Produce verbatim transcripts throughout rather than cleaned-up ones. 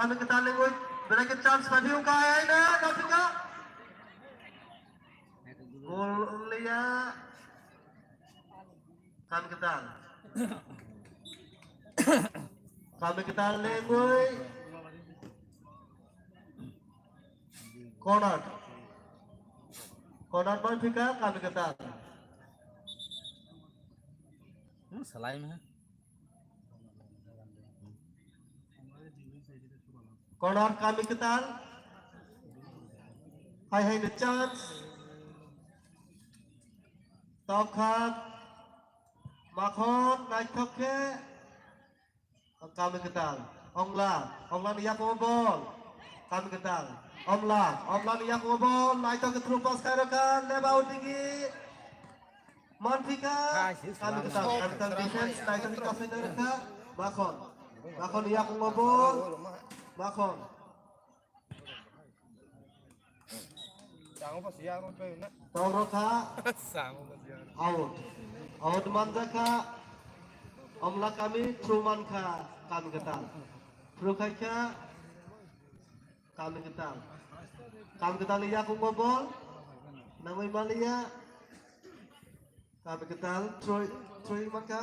Kami kwtal lengwi belai khe chance phadio ka ai na Africa. Gol wnglia. Kami kwtal. Kami kwtal lengwi. Corner. Corner man phika kami kwtal. Hmm, salai mah. Corner kami kwtal. Hai hai the chance. Tokha. Makhon naithok khe. Kami kwtal. Omla. Omla ni yakungo bol. Kami kwtal. Omla. Omla ni yakungo bol. Naithok khe through pass khai rwkha. Leba Odigi. Manphika. Kami kwtal. Kami kwtal defense. Naithok khe kasai na rwkha. Makhon. Makhon ni yakungo bol. Makhon. Tok rwkha. Out. Out manjakha. Omla kami through mankha. Kami kwtal. Through khaikha. Kami kwtal. Kami kwtal ni yakungo bol. Nangwi maliya. Kami kwtal throwing, throwing mankha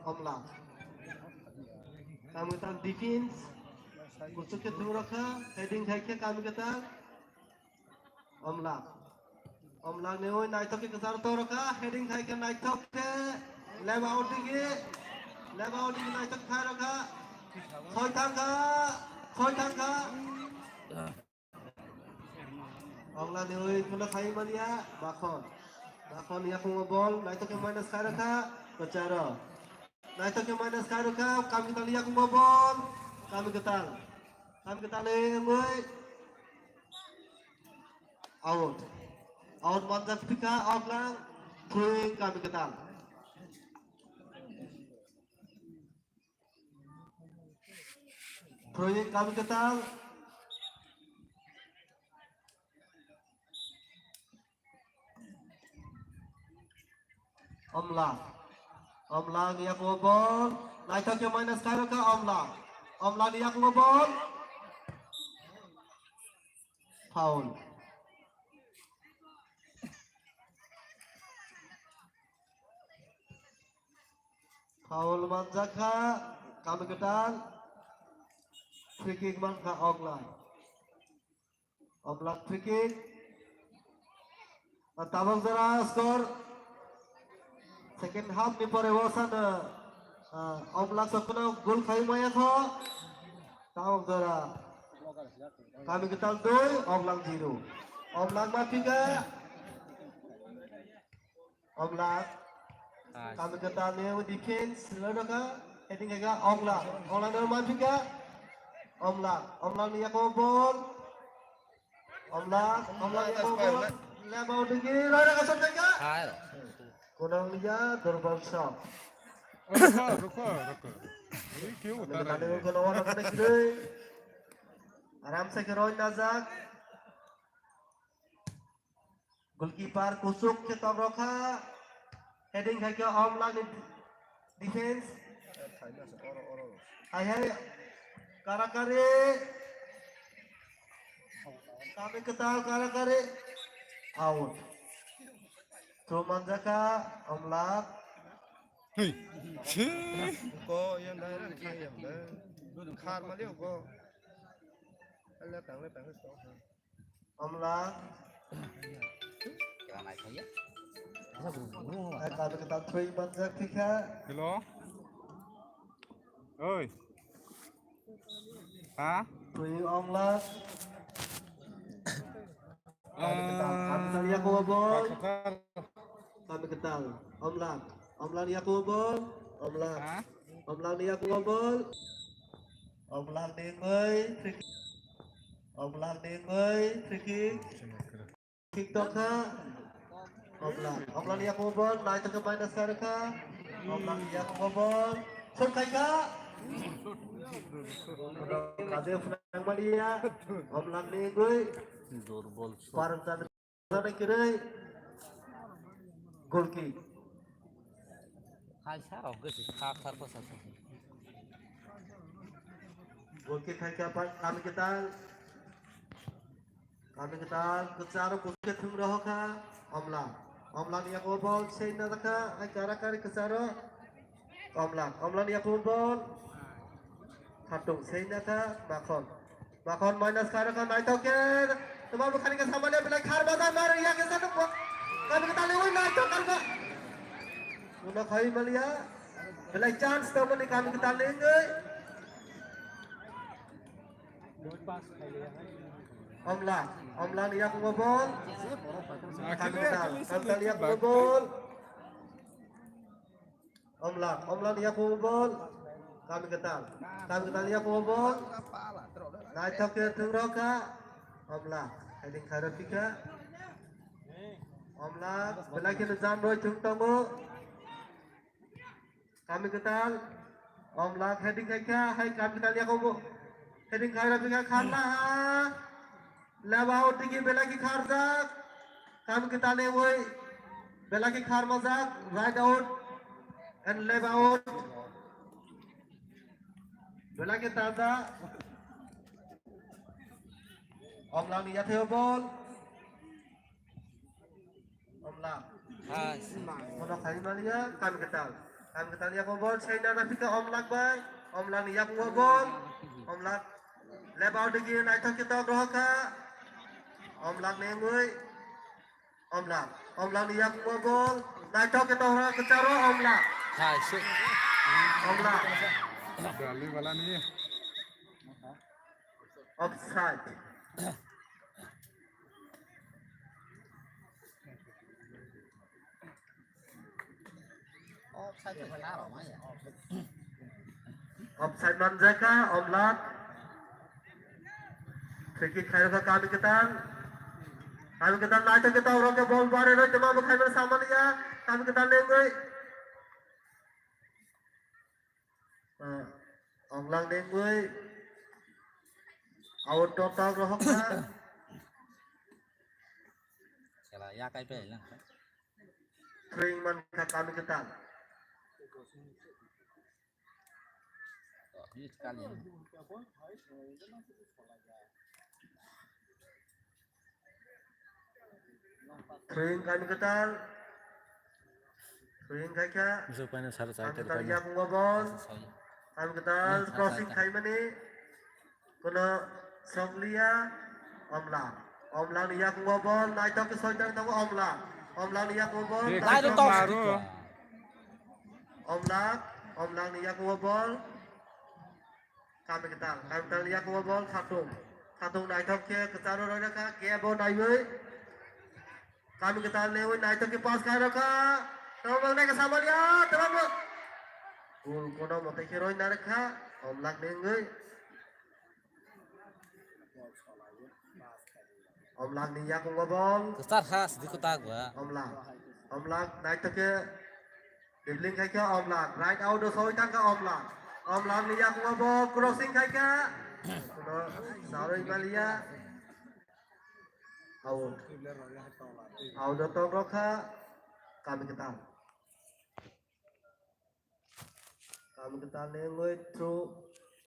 Omla. Kami kwtal defense. Kuchuk khe thung rwkha, heading khai khe kami kwtal. Omla. Omla ni oi naithok khe kwchar to rwkha, heading khai khe naithok khe. Leba Odigi. Leba Odigi naithok khai rwkha. Khoi thangkha. Khoi thangkha. Omla ni oi kuno khai mania, Makhon. Makhon yakungo bol, naithok khe minus khai rwkha, kwcharo. Naithok khe minus khai rwkha, kami kwtal yakungo bol, kami kwtal. Kami kwtal ni wngwi out. Out manjak phika, out lang, throwing kami kwtal. Throwing kami kwtal. Omla. Omla ni yakungo bol. Naithok khe minus khai rwkha Omla. Omla ni yakungo bol. Foul. Foul manjakha, kami kwtal. Free kick mankha Omla. Omla free kick. Tabok jora score. Second half ni pore o sana, ah, Omla sokono goal khai maya kho. Tabok jora. Kami kwtal dui, Omla zero. Omla ma phika. Omla. Nice. Kami kwtal ni defense, loi rwkha, heading khaikha, Omla. Omla ni ma phika. Omla. Omla ni yakungo bol. Omla. Omla ni yakungo bol. Leba Odigi, loi rwkha, shot khaikha. Hai. Kunang liya, durbal shot. Rukho, rukho, rukho. Kami kwtal ni yakungo bol, rwkha ni sri. Aram se khe roi najak. Goalkeeper kuchuk khe tok rwkha. Heading khaikhe Omla ni defense. Hai hai. Karakari. Kami kwtal Karakari. Out. Throw manjakha Omla. Hey. Ko yang dai ran kha yang dai. Khar mali ko. Ala tang le tang le so. Omla. Kira nai kaya. Ai, kami kwtal throwing manjak phika. Hello. Oi. Ha? Throwing Omla. Kami kwtal, kami kwtal yakungo bol. Kami kwtal. Omla. Omla ni yakungo bol. Omla. Ha? Omla ni yakungo bol. Omla ni wngwi free kick. Omla ni wngwi free kick. Kick tokha. Omla. Omla ni yakungo bol. Naithok khe minus kharkha. Omla ni yakungo bol. Shot khaikha. Kade phunang maliya. Omla ni wngwi. Durbol shot. Parang Jana kiri. Goal kick. Hai sa rok gesi kha khar ko sa sa. Goal kick khai kha pa-, Kami Kwtal. Kami Kwtal, kwcharo kuchuk khe thwng rohor kha, Omla. Omla ni yago bol, sei na kha, hai kara kari kwcharo. Omla, Omla ni yago bol. Khatung, sei na kha, Makhon. Makhon minus kha rokha, naithok khe. Tuma bwkhani khe samani belai khar bazar na rwya khe sa tong. Kami Kwtal ni ui naithok kha rokha. Uno khai maliya. Belai chance tongmani Kami Kwtal ni wngwi. Omla, Omla ni yakungo bol. Kami Kwtal, Kami Kwtal ni yakungo bol. Omla, Omla ni yakungo bol. Kami Kwtal, Kami Kwtal ni yakungo bol. Naithok khe thwng rokha. Omla, heading khai rokha. Omla, belai kheno jam roi thwng tongo. Kami Kwtal, Omla heading khai kha, hai Kami Kwtal yakungo. Heading khai rokha kharla ha. Leba out digi belai khe kharjak. Kami Kwtal ni ui belai khe kharmajak. Right out and leba out. Belai khe taja. Omla ni yatheo bol. Omla. Hai. Kono khai maliya, Kami Kwtal. Kami Kwtal yakungo bol, sei na na pika Omla bai. Omla ni yakungo bol. Omla. Leba out digi naithok khe tok rohor kha. Omla ni wngwi. Omla. Omla ni yakungo bol. Naithok khe tok rohor kha kwcharo Omla. Hai, se. Omla. Dali wala ni. Offside. Offside manjaka, Omla. Free kick khairokha Kami Kwtal. Kami Kwtal naithok khe tok rohor kha bol bare roi tuma bwkhai mano samaliya. Kami Kwtal ni wngwi. Ah, Omla ni wngwi. Out tok tok rohor kha. Sela ya kai pe lang. Thwing man kha Kami Kwtal. Oh, ini sekali. Thwing Kami Kwtal. Thwing khai kha. Musuh paina sar chai Kami Kwtal ter paina. Yakungo bol. Sar chai. Kami Kwtal crossing khai mani. Kono sokliya Omla. Omla ni yakungo bol. Naithok khe soitan tongo Omla. Omla ni yakungo bol. Naithok. Omla. Omla ni yakungo bol. Kami Kwtal, Kami Kwtal ni yakungo bol Khatung. Khatung naithok khe kwcharo roi rokha, kebo naiwi. Kami Kwtal ni ui naithok khe pass khai rokha. Tamo bang naikha samaliya, tamo bang. Goal kono mote khe roi narwkha, Omla ni wngwi. Omla ni yakungo bol. Kwchar ha, sidi kwtak ba. Omla. Omla naithok khe dribbling khai kha Omla. Right out o soi thang kha Omla. Omla ni yakungo bol crossing khai kha. Kono saroi maliya. Out. Out o tok rokha. Kami Kwtal. Kami Kwtal ni wngwi through